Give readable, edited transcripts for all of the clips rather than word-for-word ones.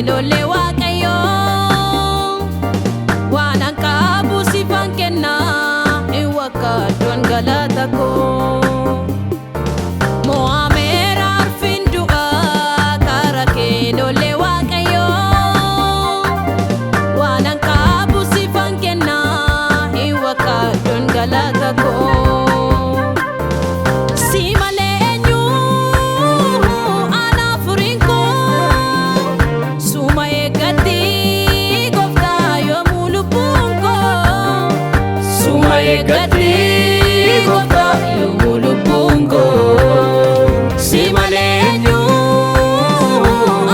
Lolee Waaqayyoo waan hanqaabu sifan kennaa hin wakkaaddoon galata koo. Mo'ameera arfin du'aa karaa kee lolee Waaqayyoo waan hanqaabu sifan kennaa hin wakkaaddoon galata koo. Si malee eenyu ana furiin koo suma eeggatti gooftaa yoomuu lubbuun koo suma eeggatti gooftaa yoomuu lubbuun koo si malee eenyu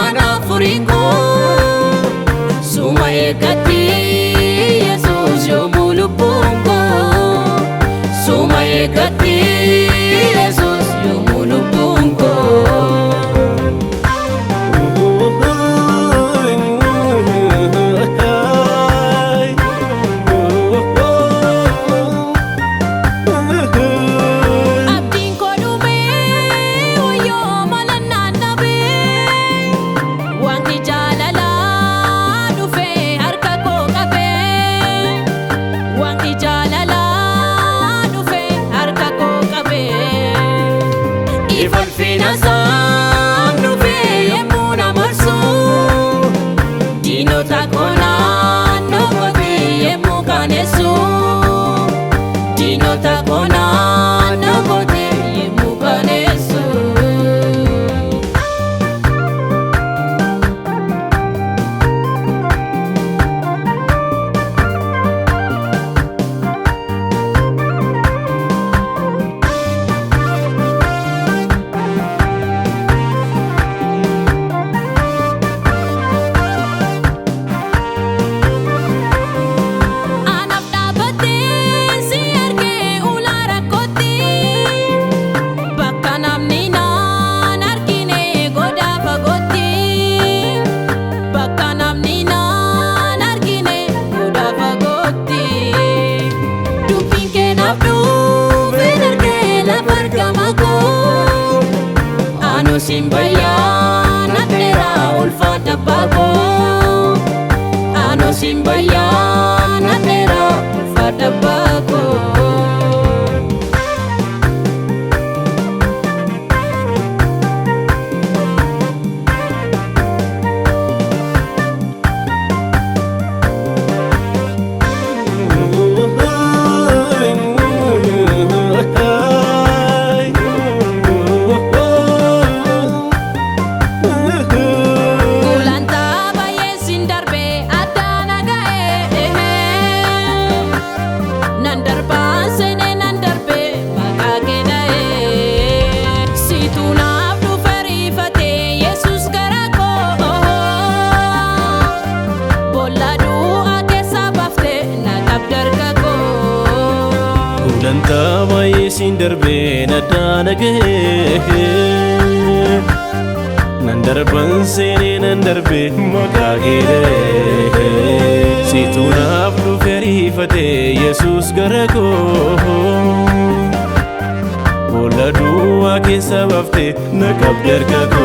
ana furiin koo suma eeggatti Yesuus yoomuu lubbuun koo suma eeggatti Yesuus yoomuu lubbuun koo. Abdiin koo dhumee wayyoo malannaan dhabee wanti jaalalaa dhufee harka koo qabee wanti jaalalaa dhufee harka koo qabee ifalfina isaan dhufee yemmuu na marsu diinota koo naannoo kooti yemmuu kaanessu. Diinota koo naannoo kooti yemmuu kaanessu. Anaaf dhaabbattee si argee ulaa rakkootti bakka namni naan argine godaa fagootti bakka namni naan argine godaa fagootti dubbiin kee naaf dhufeen argee lafa argama koo anu siin bayyaa nadheeraa ulfaata baakoo. Ano simbayana dera ulfaata baakoo. Gulantaa baay'ee siin darbee addaana ga'ee nan darbaa seenee nan darbee maqaa kee dha'ee situ naaf dhufe riifatee Yesuus gara koo boolla du'aa keessaa baaftee na qabde harka koo. Gulantaa baay'ee siin darbee naddaana ga'ee nan darban seenee nan darbee maqaa kee dha'ee situ naaf dhufe ariifatee Yesuus gara koo boolla duwwaa keessa baaftee na qabde harka koo.